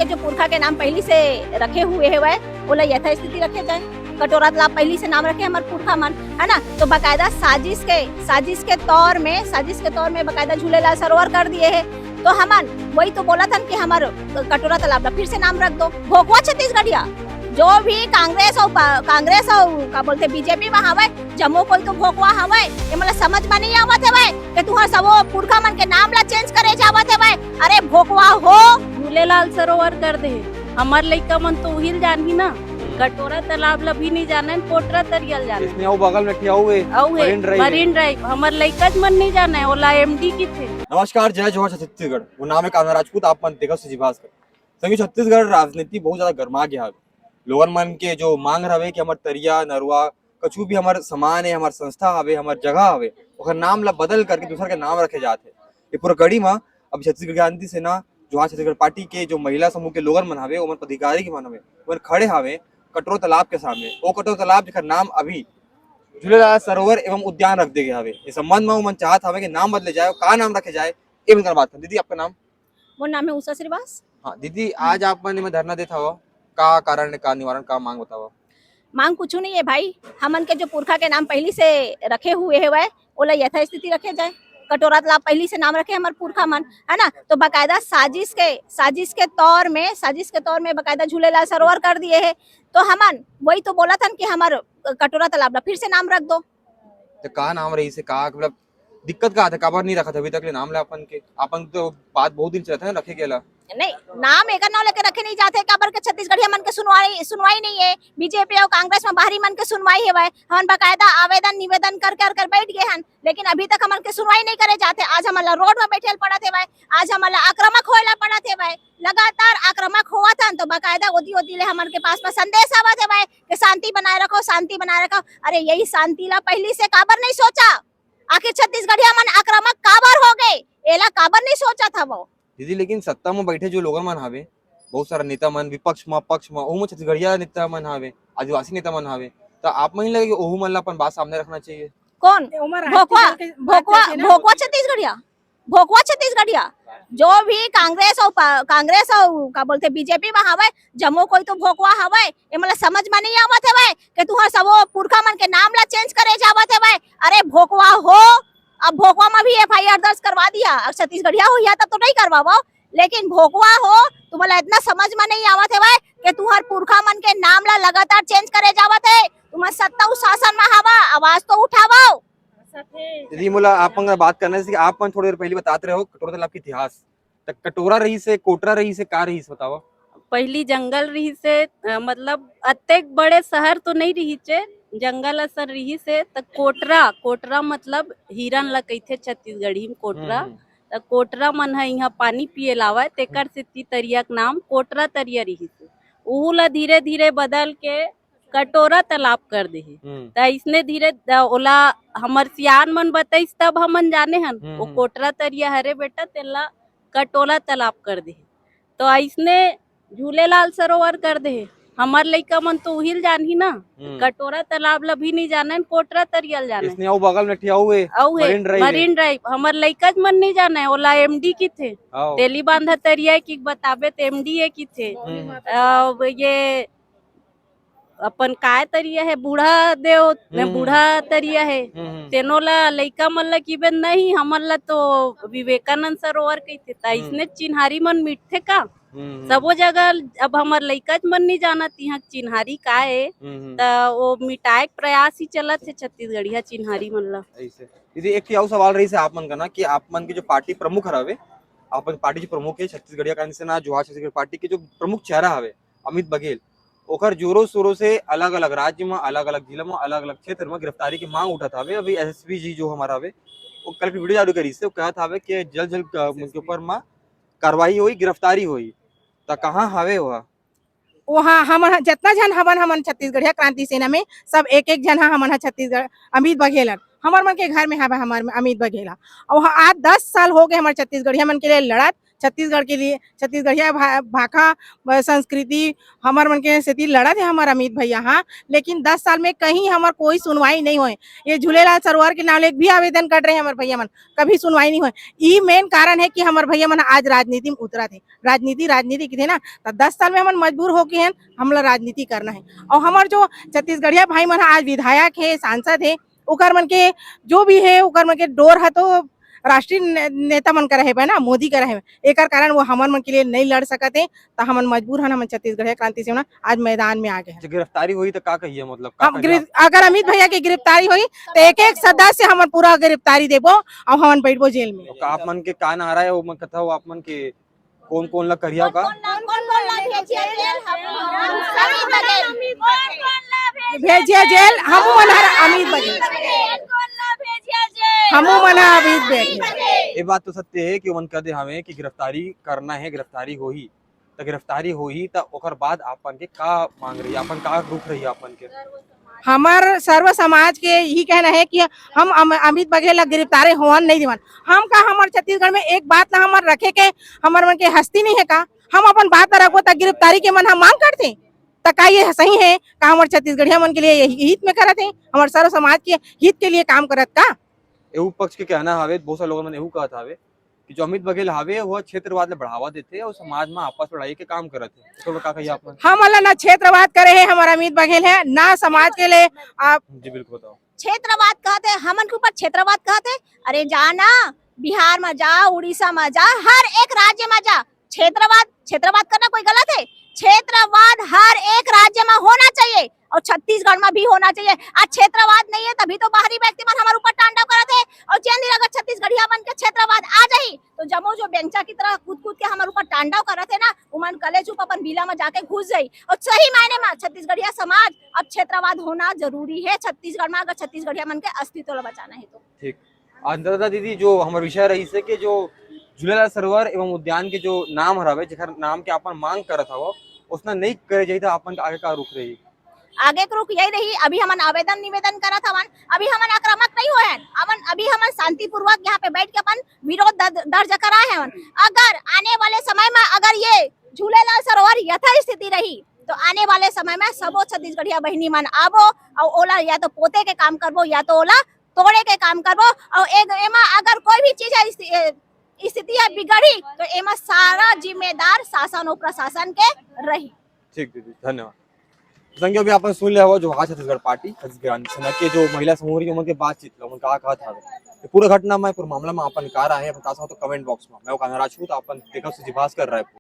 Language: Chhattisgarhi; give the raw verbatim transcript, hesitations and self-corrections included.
जो पुरखा के नाम पहिली से रखे हुए हवय, ओला यथास्थिति रखे जाए। कटोरा तालाब पहिली से नाम रखे हमर पुरखा मन, है ना? तो बाकायदा साजिश के, साजिश के तौर में, साजिश के तौर में बाकायदा झूलेलाल सरोवर कर दिए हे। तो हमन वही तो बोलत हन कि हमर कटोरा तालाब ला फिर से नाम रख दो। भोकवा छत्तीसगढ़िया, जो भी कांग्रेस अउ पा-, कांग्रेस अउ का बोलथे बीजेपी में हवय, जम्मो कोई तो भोकवा हवय। ये मतलब समझ में नहीं आवत हवय कि तुहर सबो पुरखा मन के नाम ला चेंज करे जावत हवय। अरे भोकवा हो, झूलेलाल सरोवर कर दे हे। हमर लइका मन तो उहिल जानही ना, कटोरा तालाब ला भी नहीं जाने, कोटरा तरिया ल जाने। इसने अउ बगल में ठिया हुए अउ हे, मरीन ड्राइव हे। मरीन ड्राइव, हमर लइका मन नहीं जाने, ओला एमडी किथे। नमस्कार, जय जोहार छत्तीसगढ़। वो नाम है कान्हा राजपूत, आप मन देखत से जी भास्कर। संगी छत्तीसगढ़ राजनीति बहुत ज्यादा गरमा गया है। लोगन मन के जो मांग रहे कि हमर तरिया, नरुआ, कछु भी हमर सामान है, हमर संस्था हवे, हमर जगह हवे, ओकर नाम ला बदल करके दूसर के नाम रखे जात हे। ये पूरा कड़ी मा अब छत्तीसगढ़ क्रांति सेना, जोहार छत्तीसगढ़ पार्टी के जो महिला समूह के लोगन मन हवे, ओमन पदाधिकारी के मन हवे, ओमन खड़े हवे कटोरा तालाब के सामने। वो कटोरा तालाब जेकर नाम अभी झूलेलाल सरोवर एवं उद्यान रख दे गए हवे। इस संबंध में ओमन चाहत हवे कि नाम बदले जाए, का नाम रखे जाए, ये मिलकर बात कर। दीदी, आपका नाम? मोर नाम है उषा श्रीवास। हाँ दीदी, आज आप मन एमा धरना देत हवो, का कारण, का निवारण, का मांग बतावो? मांग कुछ नहीं है भाई, हमन के जो पुरखा के नाम पहली से रखे हुए हवय, ओला यथास्थिति रखे जाए। कटोरा तालाब पहली से नाम रखे हमर पुरखा मन, है ना? तो बाकायदा साजिश के, साजिश के तौर में, साजिश के तौर में बाकायदा झूलेलाल सरोवर कर दिए हे। तो हमन वही तो बोलत हन कि हमर कटोरा तालाब ला फिर से नाम रख दो। तो का नाम रही से, का मतलब दिक्कत का आथे, काबर नहीं रखत अभी तक ले नाम ला अपन के? अपन तो बात बहुत दिन से रहता है रखे गेला। नहीं, नाम एकर नाम लेके रखे नहीं जाते, काबर के छत्तीसगढ़िया मन के सुनवाई, सुनवाई नहीं है। बीजेपी और कांग्रेस में बाहरी मन के सुनवाई है भाई। हमन बाकायदा आवेदन निवेदन कर कर कर बैठ गए हन, लेकिन अभी तक हमन के सुनवाई नहीं करे जाते। आज हमन ला रोड में बैठे ल पड़त है भाई, आज हमन ला आक्रामक होए ला पड़त है भाई। लगातार आक्रामक होवत हन तो बाकायदा ओदी ओदी ले हमन के पास में संदेश आवत है भाई कि शांति बनाए रखो, शांति बनाए रखो। अरे यही शांति ला पहली से काबर नहीं सोचा? आखिर छत्तीसगढ़िया मन आक्रामक काबर हो गए, एला काबर नहीं सोचत हवो? दीदी, लेकिन सत्ता में बैठे जो लोगन मन हावे, बहुत सारा नेता मन, विपक्ष में, पक्ष में, ओहू में छत्तीसगढ़िया नेता मन हावे, आदिवासी नेता मन हावे, तो आप मन ही लगे कि ओहू मन ला अपन बात सामने रखना चाहिए। कौन? ओमा राष्ट्रीय भोकवा, दल के बात भोकवा, चलथे ना। भोकवा छत्तीसगढ़िया, भोकवा छत्तीसगढ़िया। जो भी कांग्रेस और पा-, कांग्रेस और का बोलथे बीजेपी में हावे, जम्मो कोई तो भोकवा हावे। ये मतलब समझ में नहीं आवत हवय कि तुहर सबो पुरखा मन के नाम ला चेंज करे जावत हवय। अरे भोकवा हो, अब भोकवा में भी एफआईआर दर्ज करवा दिया, अब छत्तीसगढ़िया होइया तब तो नहीं करवावो, लेकिन भोकवा हो, तुम्हारा इतना समझ में नहीं आवत हवय कि तुहर पुरखा मन के नाम ला लगातार चेंज करे जावत है। तुम्हारा सत्ता अउ शासन में हवा, आवाज तो उठावो। दीदी, मोला आप मन बात करना है, जैसे कि आप मन थोड़ी देर पहले बतात रहे हो कटोरा तालाब के इतिहास, त कटोरा रहिस हे, कोटरा रहिस हे, का रहिस, बतावा? पहली जंगल रहिस हे, अ, मतलब अतेक बड़े शहर तो नहीं रहिस हे, जंगल असन रहिस हे। त कोटरा, कोटरा मतलब हिरन ला कहिथे छत्तीसगढ़ी में कोटरा। हम्म, हम्म। त कोटरा मन ह इहाँ पानी पिए लावय, तेकर सेती तरिया के नाम कोटरा तरिया रहिस हे। उहू ला धीरे-धीरे बदल के कटोरा तालाब कर दे हे। हम्म। त अइसने धीरे द-, ओला हमर सियान मन बतइस तब हमन जाने हन। हम्म, ओ हम्म। कोटरा तरिया हरे बेटा, तेला कटोरा तालाब कर दे हे। तो अइसने झूलेलाल सरोवर कर दे हे। हमर लइका मन तो उहिल जानही ना, हम्म। कटोरा तालाब ला भी नहीं जाने, कोटरा तरिया ल जाने। इसने अउ बगल में ठिया हुए अउ हे, मरीन ड्राइव हे। Marine drive. हमर लइका मन नहीं जाने, ओला एमडी किथे। आओ। तेली बांधा तरिया की बताबे त एमडी ए किथे। हम्म। अब ये अपन काय तरिया हे, बूढ़ा देव, ने हम्म, हम्म। बूढ़ा तरिया हे। हम्म, हम्म। तेनो ला लइका मन ला किबे नहीं, हमन ला तो विवेकानंद सरोवर कहिथे। त हम्म। इसने चिन्हारी मन मिटथे का? हम्म, हम्म। सबो जगह अब हमर लइका मन नहीं जानत इहाँ चिन्हारी का हे, हम्म, हम्म। त वो मिटाए के प्रयास ही चलत हे छत्तीसगढ़िया चिन्हारी मन ला। ऐसे। दीदी, एक ठो अउ सवाल रहिस हे आप मन का ना कि आप मन के जो पार्टी प्रमुख हरावे, आप मन पार्टी जो प्रमुख हे छत्तीसगढ़िया क्रांति सेना, जोहार छत्तीसगढ़ पार्टी के जो प्रमुख चेहरा हवे, अमित बघेल, ओकर जोरों शोरों से अलग-अलग राज्य म, अलग-अलग जिला म, अलग-अलग क्षेत्र म गिरफ्तारी के मांग उठत हावे। अभी एसएसपी जी जो हमारा हवे, वो कल के वीडियो जारी करिस हे, वो कहत हावे कि जल्द-जल्द, अ, उनके ऊपर म कार्रवाई होई, गिरफ्तारी होई। त कहाँ हावे ओहा? ओहा हमन ह, जतना झन हवन हमन छत्तीसगढ़िया क्रांति सेना में, सब एक-एक झन ह हमन ह छत्तीसगढ़, अमित बघेल हन। हमर मन के घर में हावे हमर अमित बघेल ह। अउ ओहा आज दस साल हो गए हमर छत्तीसगढ़िया मन के लिए लड़त, छत्तीसगढ़ के लिए, छत्तीसगढ़िया भा-, भाखा, अ, संस्कृति, हमर मन के सेती लड़त हे हमर अमित भैया, हाँ, लेकिन दस साल में कहीं हमर कोई सुनवाई नहीं होए। ये झूलेलाल सरोवर के नाम ले एक भी आवेदन कर रहे हैं हमर भैया मन, कभी सुनवाई नहीं होए। ई main कारण है कि हमर भैया मन आज राजनीति में उतरत हे। राजनीति, राजनीति किथे ना, त दस साल में हमन मजबूर होके हैं, हमला राजनीति करना है। और हमर जो छत्तीसगढ़िया भाई मन ह आज विधायक हे, सांसद हे, ओकर मन के जो भी हे, ओकर मन के डोर ह तो राष्ट्रीय ने-, नेता मन करा हेबे ना, मोदी करा हेबे। एकर कारण वो हमन मन के लिए नहीं लड़ सकत हे, त हमन मजबूर हन, हमन छत्तीसगढ़िया क्रांति सेना आज मैदान में आ गए हैं। जे गिरफ्तारी होही त का कहिए, मतलब का हम कहिए गिर-, आप? अगर अमित भैया की गिरफ्तारी होही त एक एक सदस्य हमन पूरा गिरफ्तारी देबो और हमन बैठबो जेल में। तो का आप मन के का नारा है, वो मन कथा हो आप मन के कौन कौन ला करिया का? कौन कौन ला भेजिया जेल? हम, हम सभी बने। कौन कौन ला भेजिया भेजिया जेल? जेल, हमू मन हर अमित बघेल। कौन कौन ला भेजिया जेल? हमू मन ह अमित बघेल। ये बात तो सत्य है कि उमन कदे हवे कि गिरफ्तारी करना है, गिरफ्तारी होही, त गिरफ्तारी होही त ओकर बाद आपन के का मांग रही, आपन का रुख रही आपन के? हमर सर्व समाज के यही कहना है कि हम अम-, अमित बघेल ला गिरफ्तारी होवन नहीं देवन। हम का हमर छत्तीसगढ़ में एक बात ला हमर रखे के हमर मन के हस्ती नहीं है का? हम अपन बात ला रखबो त गिरफ्तारी के मन हम मांग करते, त का ये सही है? का हमर छत्तीसगढ़िया मन के लिए यही हित में करत है, हमर सर्व समाज के हित के लिए काम करत का? एहू पक्ष के कहना हवे, बहुत सारे लोगन मन एहू कहत हवे कि जो अमित बघेल हवे, वो क्षेत्रवाद ले बढ़ावा देथे और समाज में आपस लड़ाई के काम करत है। तो का कहिए आप मन? हमन ला ना क्षेत्रवाद करे है हमर अमित बघेल है, ना समाज के लिए आप जी, बिल्कुल बताओ। क्षेत्रवाद कहते हैं, हमन के ऊपर क्षेत्रवाद कहते हैं। अरे जा ना, बिहार में जा, उड़ीसा में जा, हर एक राज्य में जा, क्षेत्रवाद, क्षेत्रवाद करना कोई गलत है? क्षेत्रवाद हर एक राज्य में होना चाहिए और छत्तीसगढ़ में भी होना चाहिए। आज क्षेत्रवाद नहीं है, तभी तो बाहरी व्यक्ति मन हमारे ऊपर तांडव करत है। और जेन दिन अगर छत्तीसगढ़िया मन के क्षेत्रवाद आ जाही, तो जमो जो बेंचा की तरह कूद कूद के हमारे ऊपर तांडव करत है ना, उमन कले चुप अपन बिला में जाके घुस जाई। और सही मायने में छत्तीसगढ़िया समाज अब क्षेत्रवाद होना जरूरी है छत्तीसगढ़ में, अगर छत्तीसगढ़िया मन के अस्तित्व ला बचाना है तो। ठीक। अंततः दीदी, जो हमर विषय रहिस हे कि जो झूलेलाल सरोवर एवं उद्यान के जो नाम हरावे, जेकर नाम के आपन मांग करत हवो, उसना नहीं करे जाही, त आपन के आगे का रुख रही? आगे के रुख यही रही। अभी हमन आवेदन निवेदन करत हवन, अभी हमन आक्रामक नहीं होए हन, हमन अभी हमन शांतिपूर्वक यहाँ पे बैठ के अपन विरोध दर्ज, दर्ज कराए हवन। अगर आने वाले समय में अगर ये झूलेलाल सरोवर यथास्थिति रही, तो आने वाले समय में सबो छत्तीसगढ़िया बहिनी मन आबो और ओला या तो पोते के काम करबो या तो ओला तोड़े के काम करबो। और एक एमा अगर कोई भी चीज है, स्थिति है बिगड़ी, तो एमा सारा जिम्मेदार शासन और प्रशासन के रही। ठीक दीदी, धन्यवाद। संगी, अभी आपन सुन ले हवो जो आज छत्तीसगढ़ पार्टी, छत्तीसगढ़ सेना के जो महिला समूह रही, उमन के बातचीत ला, उमन का कहत हवे। ये पूरा घटना में, पूरा मामला में आपन का राय है, अपन का समझ तो comment box में। मैं ओकर राजपूत, आपन देखत से जी भास्कर रायपुर।